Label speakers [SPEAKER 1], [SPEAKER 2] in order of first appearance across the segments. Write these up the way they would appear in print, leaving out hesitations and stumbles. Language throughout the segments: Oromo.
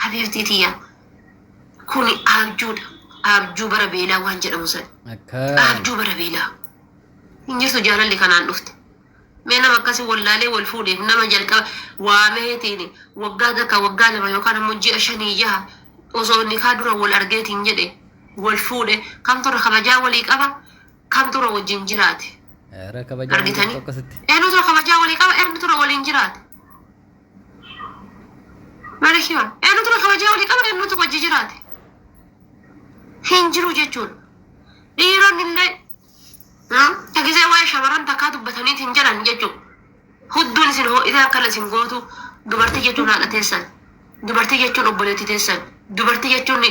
[SPEAKER 1] Habiibtii tiyya, kuni abjuudha. Abjuu bara beelaa waan jedhamu san.
[SPEAKER 2] Akkaan.
[SPEAKER 1] Abjuu bara beelaa. Hin jirtu jaalalli kanaan dhufte. Mee nama akkasii wallaalee wal fuudheef nama jalqaba waameetiin waggaa takka, waggaa 2 yookaan ammoo ji'a shanii jaha osoo nikaa dura wal argeetiin jedhe wal fuudhe, kamtu irra kabajaa walii qaba, kamtu irra wajjin jiraate?
[SPEAKER 2] Ara kabajaa hin jirtu
[SPEAKER 1] Argitanii?
[SPEAKER 2] akkasitti.
[SPEAKER 1] Eenyutu irra kabajaa walii qaba, eenyutu irra waliin jiraate? Mana hima. Eenyutu irra kabajaa walii qaba, eenyutu wajji jiraate? Hin jiru jechuudha. Dhiironni illee ta gisee waa'ee shamarran takkaa dubbataniitiin jedhan jechuudha. Hudduun isin ho'itee akkana isin gootu, dubartii jechuun haadha teessan. Dubartii jechuun obboleettii teessan. Dubartii jechuun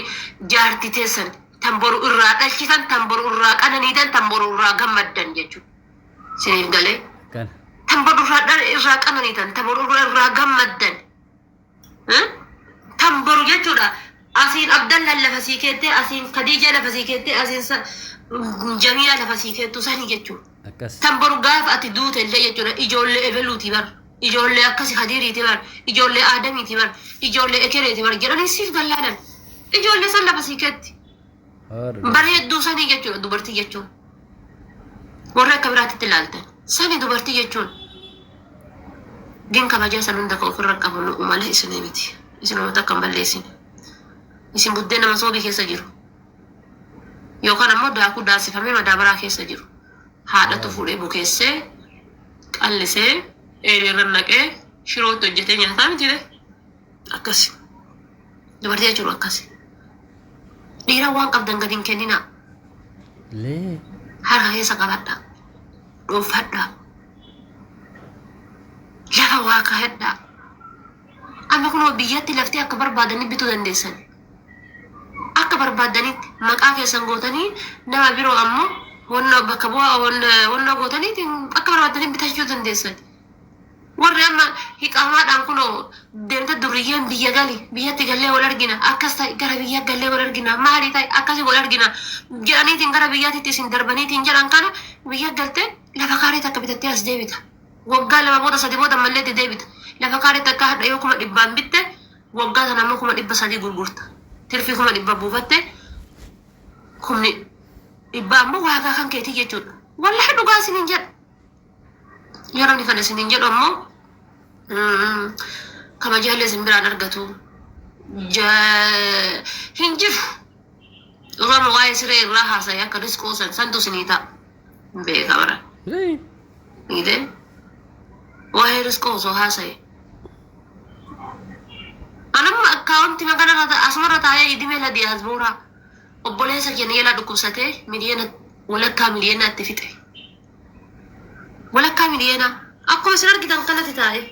[SPEAKER 1] jaartii teessan. Tan boru irraa dhalchitan, tan boru irraa qananiitan, tan boru irraa gammaddan jechuudha. Isiniif galee?
[SPEAKER 2] Akkana.
[SPEAKER 1] Tan boru irraa qananiitan, tan boru irraa gammaddan. Tan boru jechuudha. Asiin Abdallaan lafa sii keettee, asiin Khadiijaa lafa sii keettee, asiin Jamiilaa lafa sii keettu sanii jechuudha.
[SPEAKER 2] Akkas.
[SPEAKER 1] Tan boru gaafa ati duute illee jechuudha, ijoollee ebeluuti bar. Ijoollee akkasi Khadiiriiti bar. Ijoollee Aadamiiti bar. Ijoollee Ekereeti bar jedhanii siif gallaalan. Ijoollee san lafa sii keetti. Bareedduu sanii jechuudha dubartii jechuun. Warri akka biraatitti ilaaltan. Sani dubartii jechuun. Gin kabajaa san hunda ka ofirra qabu nu'u malee isinii miti. Isin uummata akka hin balleessine. Isin buddeena masoobii keessa jiru. Yookaan ammoo daakuu daasifamee madaabaraa keessa jiru. Haadhatu fuudhee bukeessee, qallisee, eeleerra naqee, shirootti hojjetee nyaataa miti ree? Akkasi. Dubartii jechuun akkasi. Dhiira waan qabdan gadi hin kenninaa.
[SPEAKER 2] Lee.
[SPEAKER 1] Harka keessa qabadhaa. Dhuunfadhaa. Lafa waa kaa'adhaa. Amma kunoo biyyatti laftee akka barbaadanii bituu dandeessan. Akka barbaadanitti maqaa keessan gootanii, nama biroo ammoo wannoo bakka bu'aa wannoo gootanii akka barbaadanii bitachuu dandeessan. Warri amma hiqaamaadhaan kunoo deemte durriyyeen biyya gali, biyyatti gallee wal argina, akkas ta'e, gara biyya gallee wal argina, maali ta'e, akkasii wal argina jedhaniitiin gara biyyaatitti isin darbaniitiin jedhan kana, biyya galtee lafa kaaree takka bitattee as deebita. Waggaa 2 booda, 3 booda ammallee itti deebita. Lafa kaaree takka hadha yoo 100,000 bitte, waggaa sana ammoo 300,000 gurgurta. Tirfii 100,000 buufatte, 100,000 ammoo waagaa kan keetii jechuudha. Wallahi dhugaa isiniin jedha. Yoo namni kana isiniin jedhu ammoo kabajaallee isin biraan argatu hin jiru. Oromo waa'ee siree irraa haasa'e akka risqoo san santu isinii ta'a. Hin beeka bara. Miidhee waa'ee risqoo osoo haasa'e. Anamma akkaawunti kanarra asumarra taa'ee idimee la diyaasbooraa obboleessa keenya jalaa dhukkubsatee miliyoona walakkaa miliyoonaa itti fixe. Walakkaa miliyoonaa akkuma isin argitan kanatti taa'e.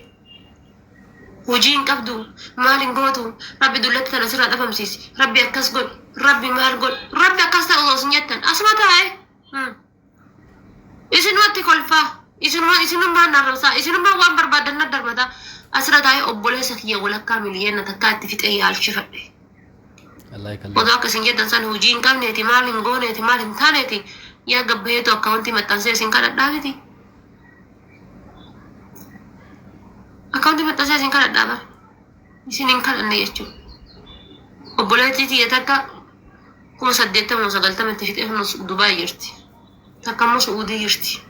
[SPEAKER 1] Hojii hin qabdu, maal hin gootu, Rabbi dullatti tana sirraa dhabamsiisi, Rabbi akkas godhi, Rabbi maal godhi, Rabbi akkas ta'u osoo isin jettan asuma taa'e. Isinumatti kolfaa, isinuma isinummaan arrabsaa, isinummaan waan barbaadan na darbataa. Asirra taa'ee obboleessa kiyya walakkaa miliyoona takkaa itti fixee yaalchifadhe.
[SPEAKER 2] Allah kalla.
[SPEAKER 1] Odoo akka isin jettan san hojii hin qabneeti, maal hin gooneeti, maal hin taaneeti, yaa gabbaheetu akkaawuntii maxxansee isin kadhadhaa miti. Akkaawuntii maxxansee isin kadhadhaa bara. Isin hin kadhanne jechuudha. Obboleettii tiyya takka 80,000 90,000 itti fixee kun Dubaay jirti. Takka immoo Su'uudii jirti.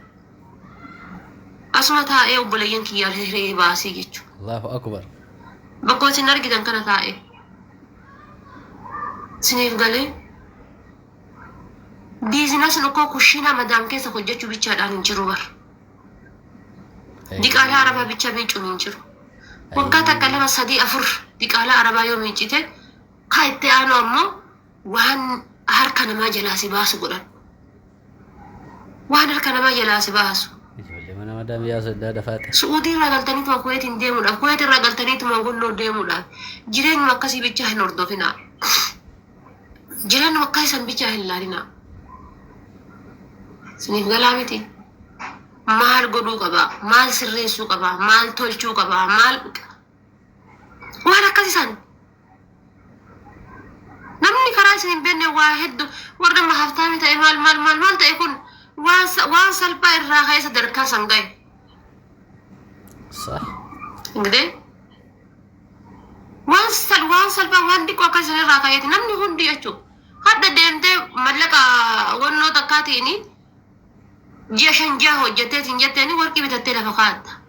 [SPEAKER 1] Asuma taa'ee obboleeyyan kiyyaa hiree baasee jechuudha.
[SPEAKER 2] Allahu akbar.
[SPEAKER 1] Bakkuma isin argitan kana taa'ee. Isiniif galee, biizinasni ukkoo kushiinaa madaam keessa hojjechuu bichaadhaan hin jiru bar. Diqaalaa arabaa bicha miicuun hin jiru. Waggaa takka, 2, 3, 4 diqaalaa arabaa yoo miicite, kaa itti aanu ammoo waan harka namaa jalaa si baasu godhan. Waan harka namaa jalaa si baasu.
[SPEAKER 2] Ijoollee mana madaam yaa soddaa dafaaxe.
[SPEAKER 1] Su'uudii irraa galtaniituma Kuweetiin deemuudhaaf, Kuweet irraa galtaniituma Walloo deemuudhaaf, jireenyuma akkasii bichaa hin hordofinaa. Jireenyuma akkasii san bichaa hin laalinaa. Isiniif galaa miti? Maal godhuu qabaa? Maal sirreessuu qabaa? Maal tolchuu qabaa? Maal waan akkasii san namni karaa isin hin beekne waa hedduu warra amma haftaami ta'e, maal maal maal maal ta'e, kun waan salphaa irraa ka'ee sadarkaa san ga'e.
[SPEAKER 2] Sah.
[SPEAKER 1] Ingidee waan sal Waan salphaa, waan xiqqoo akka isinirraa ka'eeti namni hundi jechuudha. Hadda deemtee mallaqa wannoo takkaatiin ji'a 5 6 hojjetteetiin jetteeni warqii bitattee lafa kaa'atta.